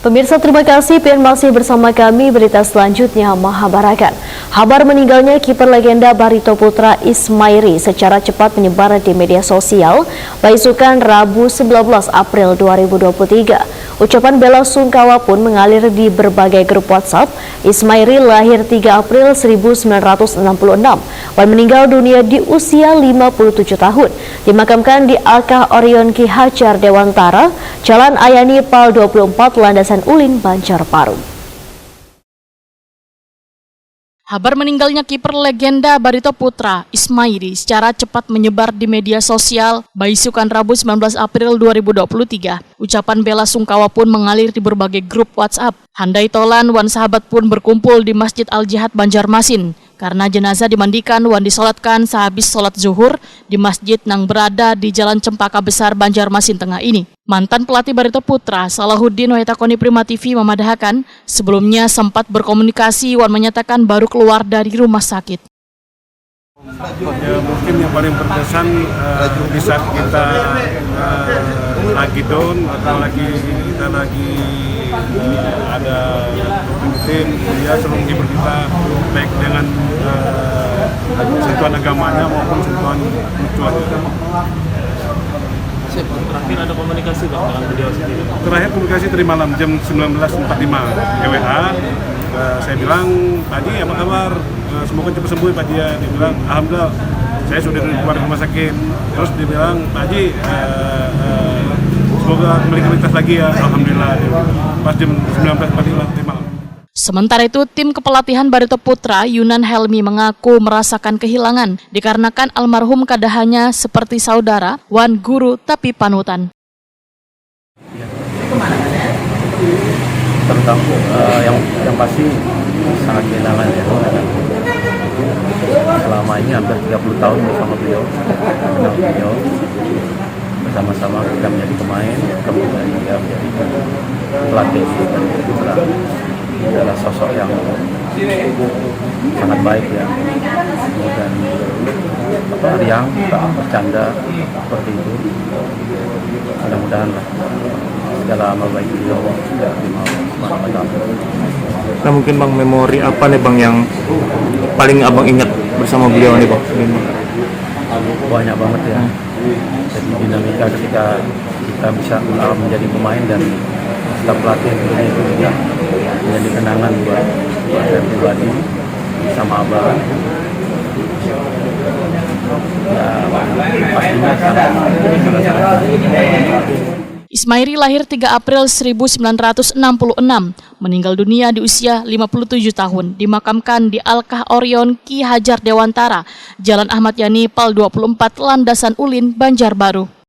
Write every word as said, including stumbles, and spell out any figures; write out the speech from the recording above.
Pemirsa, terima kasih pian masih bersama kami. Berita selanjutnya mahabarakan habar meninggalnya kiper legenda Barito Putra, Ismairi, secara cepat menyebar di media sosial. Baisukan Rabu sembilan belas April dua ribu dua puluh tiga, ucapan bela sungkawa pun mengalir di berbagai grup WhatsApp. Ismairi lahir tiga April seribu sembilan ratus enam puluh enam wan meninggal dunia di usia lima puluh tujuh tahun. Dimakamkan di Alkah Orion Ki Hajar Dewantara, Jalan Ayani Pal dua puluh empat, Landasan Ulin, Banjarbaru. Habar meninggalnya kiper legenda Barito Putra, Ismairi, secara cepat menyebar di media sosial. Baisukan Rabu sembilan belas April dua ribu dua puluh tiga, ucapan bela sungkawa pun mengalir di berbagai grup WhatsApp. Handai Tolan wan sahabat pun berkumpul di Masjid Al-Jihad, Banjarmasin, karena jenazah dimandikan wan disolatkan sehabis solat zuhur di masjid nang berada di Jalan Cempaka Besar, Banjarmasin Tengah ini. Mantan pelatih Barito Putra, Salahuddin Waitakoni Prima T V memadahakan, sebelumnya sempat berkomunikasi wan menyatakan baru keluar dari rumah sakit. Ya, mungkin yang paling berkesan, eh, di saat kita, eh, lagi down atau lagi, kita lagi, eh, ada tim, dia selalu menghibur kita, baik dengan, eh, sentuhan agamanya maupun sentuhan lucu aja. Terakhir ada komunikasi, Bang, dengan beliau sendiri? Terakhir komunikasi tadi malam jam sembilan belas empat lima, W A. Eh, saya bilang, "Pak Haji, apa kabar? Eh, semoga cepat sembuh ya, Pak Haji, ya." Dia bilang, "Alhamdulillah, saya sudah keluar dari rumah sakit." Terus dia bilang, "Pak Haji, eh, eh, semoga kembali ke aktivitas lagi ya." "Alhamdulillah." Pas jam sembilan belas empat lima tadi malam. Sementara itu, tim kepelatihan Barito Putra, Yunan Helmi, mengaku merasakan kehilangan dikarenakan almarhum kada hanya seperti saudara wan guru, tapi panutan. Terutama, eh, yang, yang pasti sangat kehilangan, ya. Selama ini hampir tiga puluh tahun bersama beliau, kenal beliau, bersama-sama kita menjadi pemain, kemudian dia menjadi pelatih. Adalah sosok yang sangat baik, ya, dan apa, riang, bercanda, seperti itu. Mudah-mudahan lah segala amal baik beliau sudah diterima Allah Subhanahu wa Ta'ala. Nah, mungkin, Bang, memori apa nih, Bang, yang paling Abang ingat bersama beliau nih, Bang? Banyak banget, ya. Jadi dinamika ketika kita bisa, uh, menjadi pemain dan kita pelatih tentunya itu juga menjadi kenangan buat, buat saya pribadi sama Abang. Ya, pastinya sangat, sangat, sangat. Ismairi lahir tiga April seribu sembilan ratus enam puluh enam, meninggal dunia di usia lima puluh tujuh tahun, dimakamkan di Alkah Orion Ki Hajar Dewantara, Jalan Ahmad Yani, Pal dua puluh empat, Landasan Ulin, Banjarbaru.